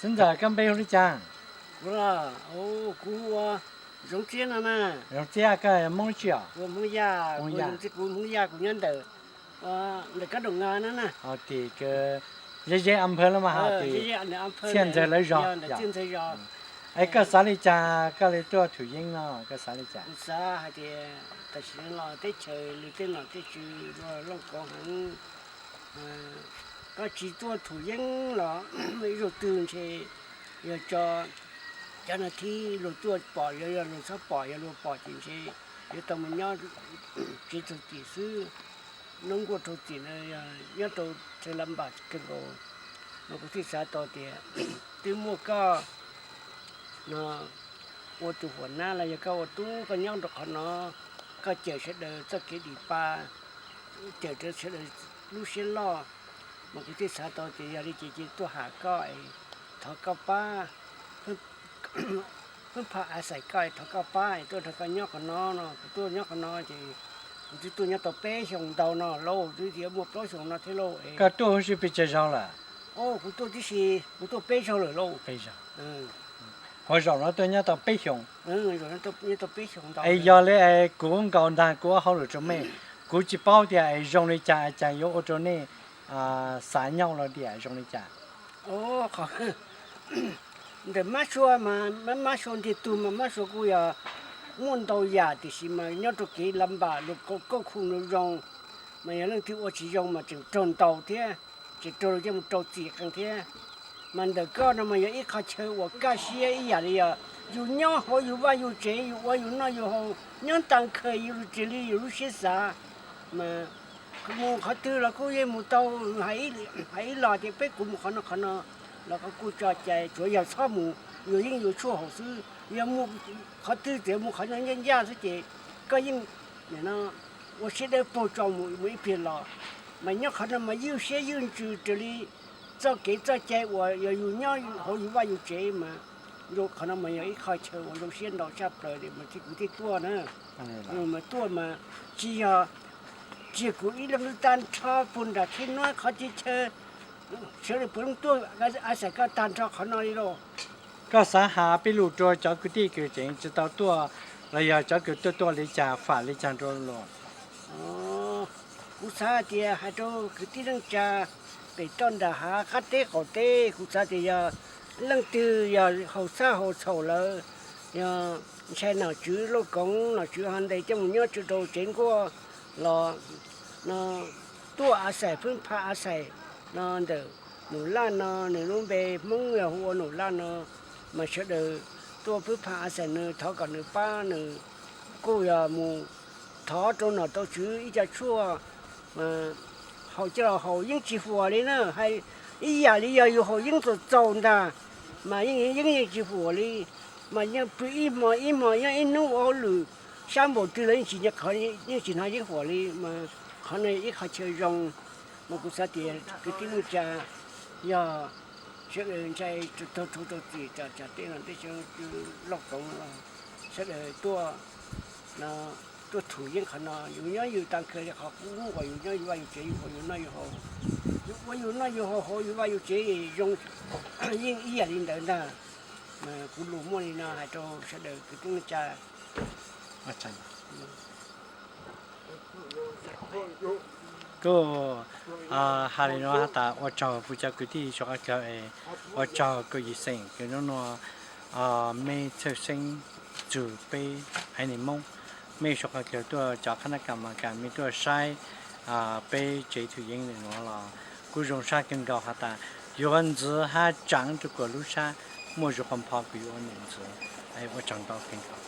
Xeeb ntxawm, koj npe hu li cas? Kuv, kuv ua Zoov Txiab no na. Zoov Txiab, koj Hmoob tsi os? Kuv Hmoob Yaj, kuv Hmoob Yaj, kuv nyob ntawm ntawm Kab Doom Nga na na. Tim ze ze a nphawv los mas, tim Txhiaj Ntxawg lawv zos. Es koj xav li cas koj li tuaj Thum Yeeb no, koj xav li cas? Kuv xav hais tias tam sim no los teb chaws nws tej nom tej tswv luag looj koov heev, koj tsis tuaj Thum Yeeb los ib zaug twg ntshe yog tso cov nas thib luag tuaj pom, yog yog luag txhob pom, yog luag pom ces ntshe yuav tau mus nyob tsev rau tim xwb, nub nkuaj rau tim no, nyob rau chaw la npam kawg nkaus. Mas kuv thiaj xav tau tias twb muaj koj no ua tus huam nab los yog koj ua tub koj nyob rau qhov no, koj cawm sawv daws txoj kev dim pa, cawm sawv daws lub siab loj, mas kuv thiaj xav tau tias yog li ces cia tuaj ham koj es thov koj pab, pheej pha a xais koj es thov koj pab es tuaj nrog koj nyob qhov no no. Kuv tuaj nyob qhov no ces kuv twb tuaj nyob tau peb xyoos ntau no lauj, twb yuav muaj plaub xyoos no thiab lauj. Koj tuaj huv si pes tsawg zaug lawm? Kuv tuaj tib si, kuv tuaj peb zaug lawm lauj. Hauv zaum no tuaj nyob tau peb xyoos. Es yog li es kuv nkaus ntag kuv ua hauj lwm rau mej, kuv tsis paub tias es zoo li cas es cas yuav ua rau nej xav nyob ua luaj tiam zoo li cas. Ntawm Mab Sua mas, Mab Sua ntiag tug mas Mab Sua kuj yog muaj ntau yam tiam sis mas nyob rau kev la npam luag kauj khu nws zoo, mas yog leej twg ua tsis zoo mas tseem raug ntaus thiab, tseem raug luag coj mus rau txim qees thiab. Mas ntawm koj no mas yog ib qho chaw uas kaj siab ib yam li yog yus nyob hauv yus vaj yus tsev, yus ua yus noj yus haus nyob ntas khaws yus lub tsev li yus lub siab xav. Mas mus qhov twg los kuj yeej mus tau, hais ib los tias peb kuv mus qhov no qhov no los kuj tso cai, tsuav yog txhob mus yuav yeeb yuav tshuaj haus xwb. Yog mus qhov twg txawm mus qhov no ncaj ncaj xwb ces koj yeej ua siab dawb paug tso mus mus ib pliag los. Mas nyob qhov no mas ywj siab ywj ntsws raws li txoj kev txoj cai uas yog yus nyob hauv yus vaj yus tsev mas, qhov no mas yog ib qho chaw uas zoo siab ntau tshaj plaws li mas thiaj kuv thiaj tuaj na. Mas tuaj mas tsis yog tsis yog kuv ib leeg tag nrho puag nram khib nuab qhov txhia chaw, sawv daws puav leej tuaj a xais koj tag nrho qhov no li lauj. Koj xav has peb lus rau cov kwv tij kws tseem tsis tau tuaj los yog cov kws tuaj tuaj li cas fam li cas rau los? Kuv xav hais tias hais rau kwv tij neej tsa pem toj nram hav qab teb qaum teb, kuv xav tias yog leej twg yog haus txhab haus txhaum lawm, yog ntshai nom tswv lauj koov nom tswv ho ntes coj mus nyob rau tsev nkuaj los no, tuaj a xais phwb pha a xais no ntawm Num Laj no, nws lub npe Hmoob yog hu ua Num Laj no, mas sawv daws tuaj phwb pha a xais nws, thov kom nws pab nws, kuj yog mus thov rau nom rau tswv ib co tshuaj, haus coj los haus yeej tsis huam li na. Ib yam li yog yus haus yeeb txaus txaus ntag, mas yeej yeeb yeej tsis huam li. Mas yeej pw ib hmo ib hmo, yeej ib hnub ua hauj lwm sab npaum twg los yeej tsis, yeej tsis hnov yeeb huam li. Mas qhov no ib qho chaw zoo, mas kuv xav tias kwv tij neej tsa yog sawv daws ntshai rau txim, tsam tej no tej xyoo lauj koov, sawv daws tuaj, tuaj Thum Yeeb qhov no, yus nyob yus tag kawg li qhov qub uas yus nyob yus vaj yus tsev, yus ua yus noj yus haus, yus ua yus noj yus haus hauv yus vaj yus tsev zoo, yeej ib yam li ntawd ntag. Mas kuv lus muaj li no hais rau sawv daws kwv tij neej tsa. Kuj hais li no has tas ua tsaug kuv cov kwv tij suav qab kawg es ua tsaug kuv yij xeem kws nub nua mej txhawj xeeb txug peb haiv neeg Moob, mej suav qab kawg tuaj cov qhab nab kam mas kam mej tuaj saib peb tsev Thum Yeeb nuav los kuj zoo sab kawg nkaus has tas yuav ntxiv hab tsaav rua kuas lub sab muaj zug qhov npho kuas yuav ua num ntxiv. Ua tsaug ntau kawg nkaus.